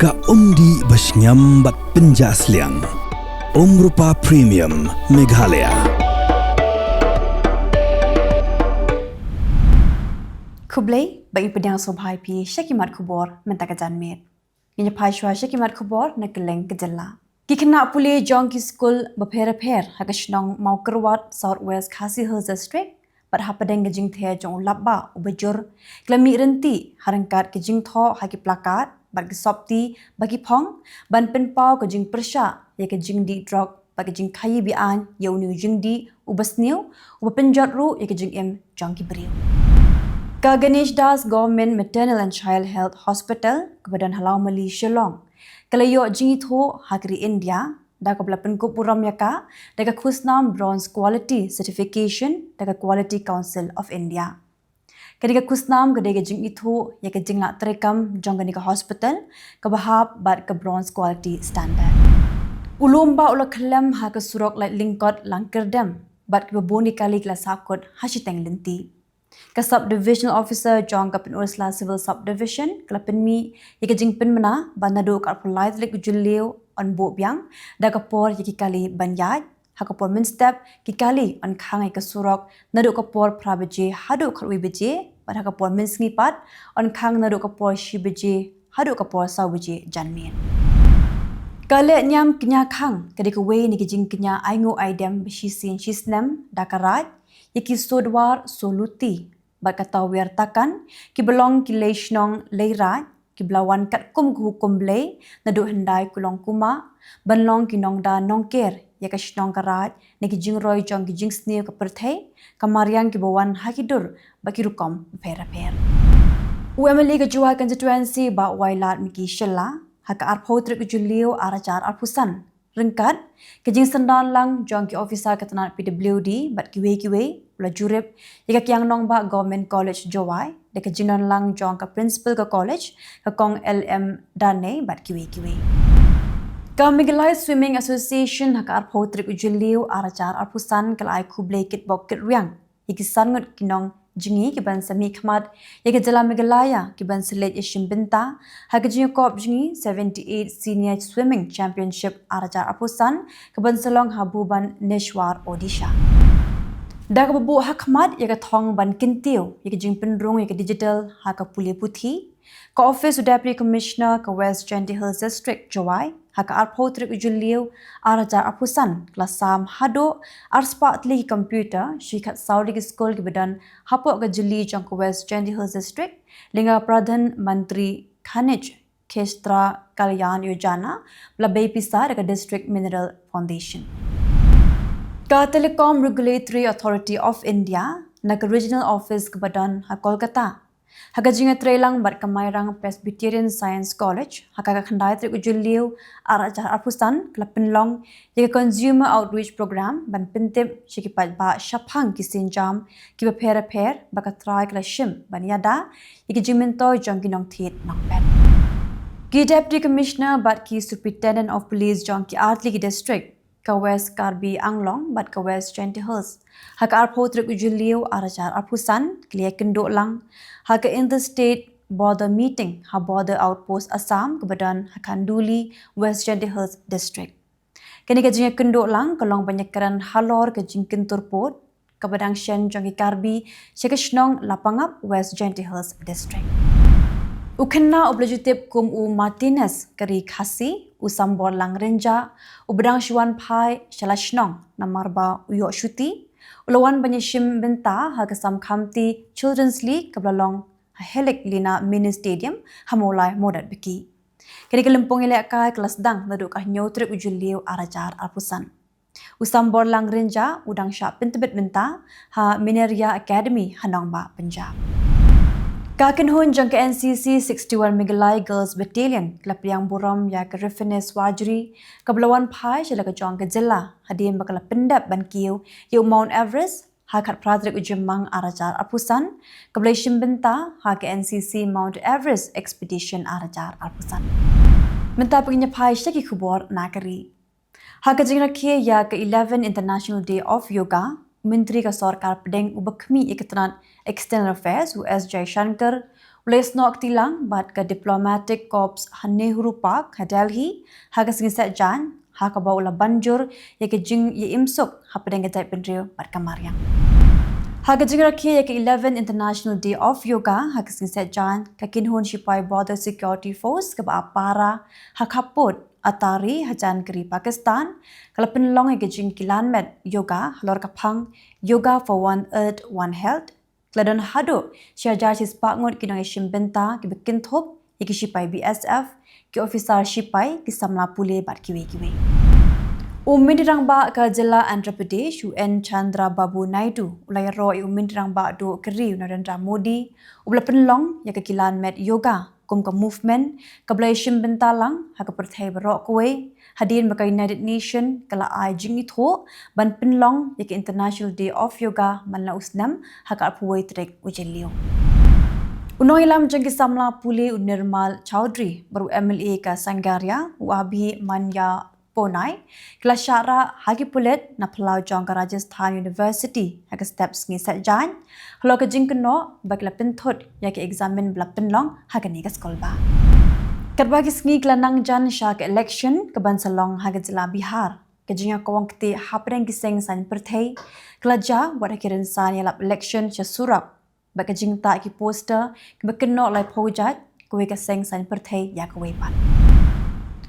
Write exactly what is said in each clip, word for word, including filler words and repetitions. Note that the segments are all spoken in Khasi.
Ka umdih ba shngiam bad pynjah sliang. Umrupa Premium Meghalaya. Khublei, ba ngi pdiang sngewbha ïa phi sha ki mat khubor mynta ka janmiet. Ngin ïa phai shuwa sha ki mat khubor na kylleng ka jylla. Ki khynnah pule jong ki skul bapher bapher ha ka shnong Mawkyrwat, South West Khasi Hills District, bad hapdeng ka jingther jong u lapbah uba jur, ki la mih ryntih ha ryngkat ki jingthoh ha ki plakat bad ki sopti ba ki phong, ban pynpaw ka jingpyrshah ïa ka jingdih drok bad ka jingkhaïi be-aiñ ïa une u jingdih uba sniew, uba pynjot ruh ïa ka jingim jong ki briew. Ka Ganesh Das Government Maternal and Child Health Hospital, kaba don ha Lawmali, Shillong, ka la ïoh jingithuh ha ka ri India da kaba la pynkup burom ïa ka da ka khusnam Bronze Quality Certification da ka Quality Council of India. Kane ka khusnam ka dei ka jingithuh ïa ka jinglah treikam jong kane ka hospital kaba hap bad ka Bronze Quality Standard. U lum bah u la khyllem ha ka surok Laitlyngkot Langkyrdem, bad kiba bun ki kali ki la sahkut ha shiteng lynti. Ka Sub Divisional Officer jong ka Pynursla Civil Sub Division ka la pynmih ïa ka jingpynbna ba naduh ka arphew lai tarik u Jylliew yn buh biang da ka por ïa ki kali ban ïaid, ha ka por mynstep ki kali yn khang ïa ka surok naduh ka por phra baje haduh khatwei baje, bad ha ka por mynsngi pat yn khang naduh ka por shi baje haduh ka por saw baje janmiet. Ka lehniam kñia khang ka dei kawei na ki jingkñia ainguh aidem ba shisien shisnem da ka Raid ïa ki suh dwar suh luti bad ka tawiar takan, kiba long ki lei shnong lei raid, kiba la wan katkum ka hukum Blei naduh hyndai kulong kumah, ban long ki nongda nongker ïa ka shnong ka raid na ki jingroi jong ki jingsniew ka pyrthei, ka mariang kiba wan ha ki dur bad ki rukom bapher bapher. U M L A ka Jowai Constituency, Bah Wailadmiki Shylla, ha ka arphew tarik u Jylliew ar hajar arphew san, ryngkat ka jingsynran lang jong ki officer ka tnat P W D bad kiwei kiwei, u la jurip ïa ka Kiang Nangbah Government College, Jowai, da ka jingdon lang jong ka Principal ka College, ka Kong L M Darnei, bad kiwei kiwei. Ka Meghalaya Swimming Association ha ka arphew tarik u Jylliew ar hajar arphew san ka la ai khublei kitbok kitrwiang ïa ki san ngut ki nongjngi kiban sa mihkhmat ïa ka jylla Meghalaya, kiban sa leit ïashim bynta ha ka jingïakop jngi seventy-eight Senior Swimming Championship ar hajar arphew san, kaban sa long ha Bhubaneswar, Odisha. Da kaba buh ha khmat ïa ka thong ban kyntiew ïa ka jingpynrung ïa ka digital ha ka pule puthi, ka Office u Deputy Commissioner ka West Jaintia Hills District, Jowai, ha ka arphew tarik u Jylliew ar hajar arphew san, ka la sam haduh arspah tylli ki computer sha ki khatsaw tylli ki skul kiba don hapoh ka jylla jong ka West Jaintia Hills District, lyngba ka Pradhan Mantri Khanij Kshetra Kalyan Yojana, ba la bei pisa da ka District Mineral Foundation. Ka Telecom Regulatory Authority of India, na ka Regional Office kaba don ha Kolkata, ha ka jingïatreilang bad ka Mairang Presbyterian Science College, ha ka khyndai tarik u Jylliew ar hajar arphew san, ka la pynlong ïa ka Consumer Outreach Program ban pyntip sha ki paidbah shaphang ki sienjam kiba pher bapher ba ka trai ka la shim ban ïada ïa ki jingmyntoi jong ki nongthied nongpet. Ki Deputy Commissioner bad ki Superintendent of Police jong ki artylli ki district, ka West Karbi Anglong bad ka West Jaintia Hills, ha ka arphew tarik u Jylliew ar hajar arphew san, ki la ïakynduh lang ha ka Interstate Border Meeting ha Border Outpost Assam kaba don ha Khanduli, West Jaintia Hills District. Kane ka jingïakynduh lang ka long ban ïakren halor ka jingkyntur pud kaba dang shen jong ki Karbi sha ka shnong Lapangap, West Jaintia Hills District. U khynnah uba la ju tip kum u Martinez ka ri Khasi, u Samborlang Rynjah, uba dang shu wan phai sha la shnong namar ba u ïoh shuti, u la wan ban ïashim bynta ha ka Sam Khamti Children's League kaba la long ha Helik Lina Mini Stadium ha Mawlai Mawdatbaki. Kane ka lympung ïalehkai ka la sdang naduh ka hynñiew tarik u Jylliew ar hajar arphew san. U Samborlang Rynjah u dang shah pyntbit bynta ha Mineria Academy ha nongbah Punjab. Ka kynhun jong ka N C C sixty-one Meghalaya Girls Battalion ka la pdiang burom ïa ka Rifines Warjri, kaba la wan phai sha la ka jong ka jylla hadien ba ka la pyndep ban kiew ïa u Mount Everest ha ka khatphra tarik u Jymmang ar hajar arphew san, kaba la ïashim bynta ha ka N C C Mount Everest Expedition ar hajar arphew san. Mynta ngin ïa phai sha ki khubor na ka ri. Ha ka jingrakhe ïa ka eleven International Day of Yoga, u Myntri ka Sorkar Pdeng uba khmih ïa ka tnat External Affairs, u S Jaishankar, U la ïasnoh kti lang bad ka Diplomatic Corps ha Nehru Park ha Delhi ha ka sngi Saitjaiñ, ha kaba u la ban jur ïa ka jingïaimsuk hapdeng ka jaitbynriew bad ka mariang. Ha ka jingrakhe ïa ka eleven International Day of Yoga ha ka sngi Saitjaiñ, ka kynhun shipai Border Security Force kaba ap para ha khappud Attari hajan ka ri Pakistan ka la pynlong ïa ka jingkilan met yoga halor ka phang Yoga for One Earth, One Health. Ka la don haduh shi hajar shi spah ngut ki nongïashim bynta kiba kynthup ïa ki shipai B S F, ki officer shipai, ki samla pule bad kiwei kiwei. U Myntri Rangbah ka jylla Andhra Pradesh, u N Chandrababu Naidu, u la ïaroh ïa u Myntri Rangbah duh ka ri, u Narendra Modi, uba la pynlong ïa ka kilan met yoga kum ka movement kaba la ïashim bynta lang ha ka pyrthei baroh kawei, hadien ba ka United Nation ka la ai jingithuh ban pynlong ïa ka International Day of Yoga man la u snem ha ka arphew wei tarik u Jylliew. U nongïalam jong ki samla pule, u Nirmal Chaudhary, bad u M L A ka Sangaria, u Abhi Manya Ponai, ki la shah rah ha ki pulit na phyllaw jong ka Rajasthan University ha ka step sngi Saitjaiñ halor ka jingkynnoh ba ki la pynthut ïa ka eksamin ba la pynlong ha kane ka skulbah. Katba ki sngi ki la nang jan sha ka election kaban sa long ha ka jylla Bihar, ka jingïakawang kti hapdeng ki seng saiñ pyrthei ka la jia, wat ha ki rynsan ïalap election sha surok bad ka jingtah ki poster kiba kynnoh laiphew jait, kawei ka seng saiñ pyrthei ïa kawei pat.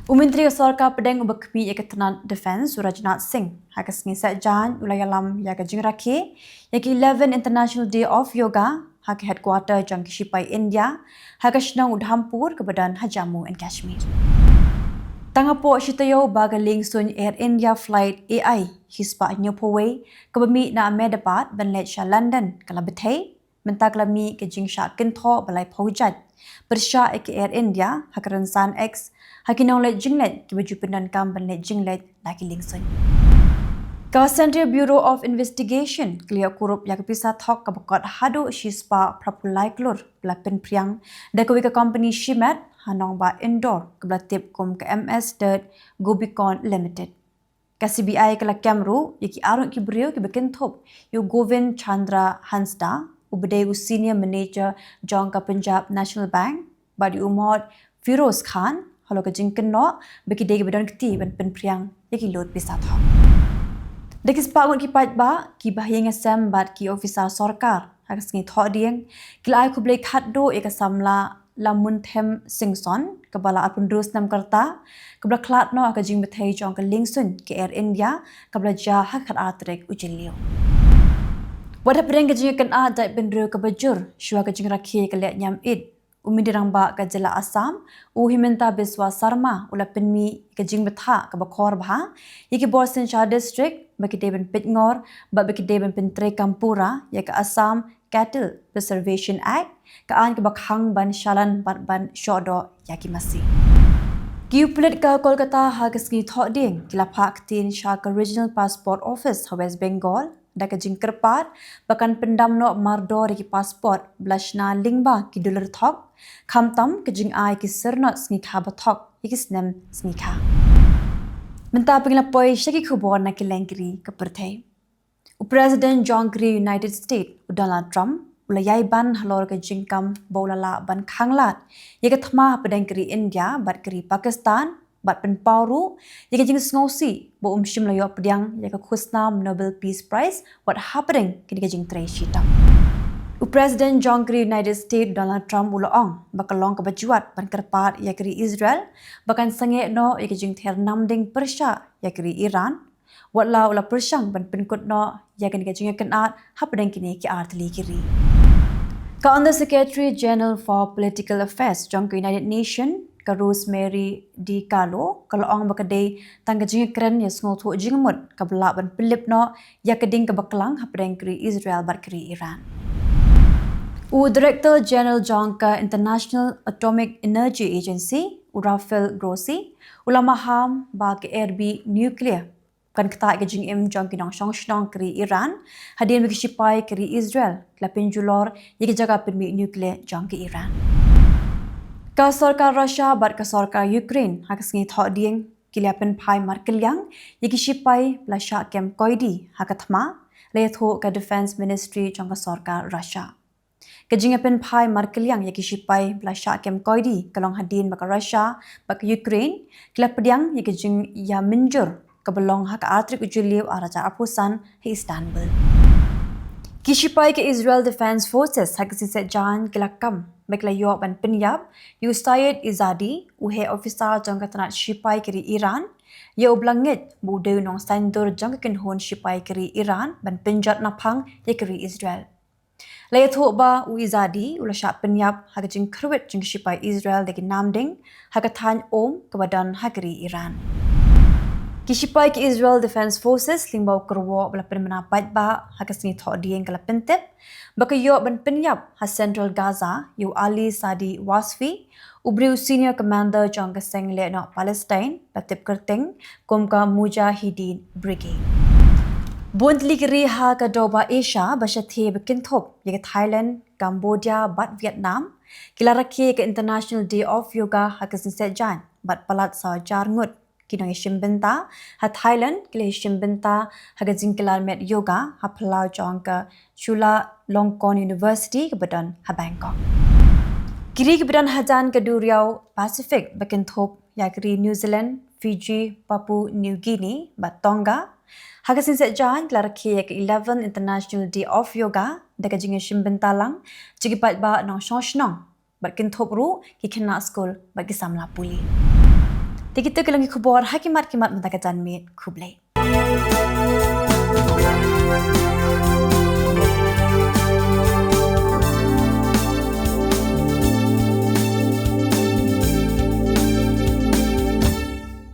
U Myntri ka Sorkar Pdeng uba khmih ïa ka tnat Defence, u Rajnath Singh, ha ka sngi Saitjaiñ u la ïalam ïa ka jingrakhe ïa ka eleven International Day of Yoga ha ka headquarter jong ki shipai India ha ka shnong Udhampur kaba don ha Jammu and Kashmir. Tang hapoh shi taïew ba ka liengsuiñ Air India flight A I shispah hynñiewphew wei kaba mih na Ahmedabad ban leit sha London ka la bthei, mynta ka la mih ka jingshah kynthoh ba laiphew jait pyrshah ïa ka Air India ha ka rynsan X ha ki nongleit jingleit kiba ju pyndonkam ban leit jingleit na ki liengsuiñ. Ka Central Bureau of Investigation ka la ïoh kurup ïa ka pisa thok kaba kot haduh shispah phraphew lai klur ba la pynphriang da kawei ka company shimet ha nongbah Indore kaba la tip kum ka M S Dirt Gobicon Limited. Ka C B I ka la kem ruh ïa ki arngut ki briew kiba kynthup ïa u Govind Chandra Hansda, uba dei u senior manager jong ka Punjab National Bank, bad ïa u Mohd Firoz Khan, halor ka jingkynnoh ba ki dei kiba don kti ban pynphriang ïa ki lut pisa thok. Da ki spah ngut ki paidbah kiba ha ïing ha sem bad ki officer sorkar, ha ka sngi Thohdieng ki la ai khublei khatduh ïa ka samla Lamunthem Singson, kaba la arphew hynriew snem ka rta, kaba la khlad noh ha ka jingbthei jong ka liengsuiñ ka Air India kaba la jia ha ka khatar tarik u Jylliew. Wat hapdeng ka jingïakynad jaitbynriew kaba jur shuwa ka jingrakhe ka lehniam Eid, u Myntri Rangbah ka jylla Assam, u Himanta Biswa Sarma, u la pynmih ka jingbthah kaba khor bha ïa ki bor synshar district ba ki dei ban peitngor bad ba ki dei ban pyntreikam pura ïa ka Assam Cattle Preservation Act, ka aiñ kaba khang ban shalan bad ban shohdoh ïa ki masi. Ki pulit ka Kolkata ha ka sngi Thohdieng ki la phah ktien sha ka Regional Passport Office ha West Bengal da ka jingkyrpad ba kan pyndam noh mardor ïa ki passport ba la shna lyngba ki dulir thok, khamtam ka jingai ki syrnod sngikha ba thok ïa ki snem sngikha. Mynta phi la poi sha ki khubor na ki leng ki ri ka pyrthei. U President jong ka ri United States, u Donald Trump, u la ïai ban halor ka jingkam ba u la lah ban khanglad ïa ka thma hapdeng ka ri India bad ka ri Pakistan, bad pynpaw ruh ïa ka jingsngewsih ba um shym la ïoh pdiang ïa ka khusnam Nobel Peace Prize wat hapdeng kane ka jingtrei shitom. U President jong ka ri United States, Donald Trump, u la ong ba ka long kaba jwat ban kyrpad ïa ka ri Israel ba kan sangeh noh ïa ka jingther namding pyrshah ïa ka ri Iran, wat la u la pyrshang ban pynkut noh ïa kane ka jingïakynad hapdeng kine ki artylli ki ri. Ka Under Secretary General for Political Affairs jong ka United Nations, ka Rosemary DiCarlo, ka la ong ba ka dei tang ka jingïakren ïasngewthuh jingmut kaba lah ban pynlip noh ïa ka ding kaba klang hapdeng ka ri Israel bad ka ri Iran. U Director General jong ka International Atomic Energy Agency, u Rafael Grossi, u la maham ba ka Erbil nuclear kan ktah ïa ka jingim jong ki nongshong shnong ka ri Iran hadien ba ki shipai ka ri Israel ki la pynjulor ïa ki jaka pynmih nuclear jong ka Iran. Ka sorkar Russia bad ka sorkar Ukraine ha ka sngi Thohdieng ki la pynphai markylliang ïa ki shipai ba la shah kem koidi ha ka thma, la ïathuh ka Defence Ministry jong ka sorkar Russia. Ka jingïapynphai markylliang ïa ki shipai ba la shah kem koidi ka long hadien ba ka Russia bad ka Ukraine ki la pdiang ïa ka jingïamynjur kaba long ha ka artarik u Jylliew arhajar arphew san ha Istanbul. Ki shipai ka Israel Defense Forces ha ka sngi Saitjaiñ ki la kam bad ki la ïoh ban pynïap ïa u Saeed Izzadi, u heh officer jong ka tnat shipai ka ri Iran, ïa uba la ngeit ba u dei u nongsaiñdur jong ka kynhun shipai ka ri Iran ban pynjot naphang ïa ka ri Israel. La ïathuh ba u Izzadi u la shah pynïap ha ka jingkhyrwit jong ki shipai Israel da ki namding ha ka thaiñ Qom kaba don ha ka ri Iran. Ki shipai ki Israel Defense Forces lyngba u kyrwoh ba la pynbna paidbah ha ka sngi Thohdieng ka la pyntip ba ka ïoh ban pynïap ha Central Gaza ïa u Ali Sadi Wasfi, u briew senior commander jong ka seng lehnoh Palestine ba tip kyrteng kum ka Mujahideen Brigade. Bun tylli ki ri ha ka dewbah Asia ba shathie ba kynthup ïa ka Thailand, Cambodia bad Vietnam ki la rakhe ïa ka International Day of Yoga ha ka sngi Saitjaiñ bad palat saw hajar ngut ki nongïashim bynta ha Thailand ki la ïashim bynta ha ka jingkylla met yoga ha phyllaw jong ka Chulalongkorn University kaba don ha Bangkok. Ki ri kiba don hajan ka duriaw Pacific ba kynthup ïa ki ri New Zealand, Fiji, Papua New Guinea bad Tonga ha ka sngi Saitjaiñ ki la rakhe ïa ka eleven International Day of Yoga da ka jingïashim bynta lang jong ki paidbah nongshong shnong bad kynthup ruh ki khynnah skul bad ki samla pule. Te kita ki long ki khubor ha ki mat ki mat mynta ka janmiet. Khublei.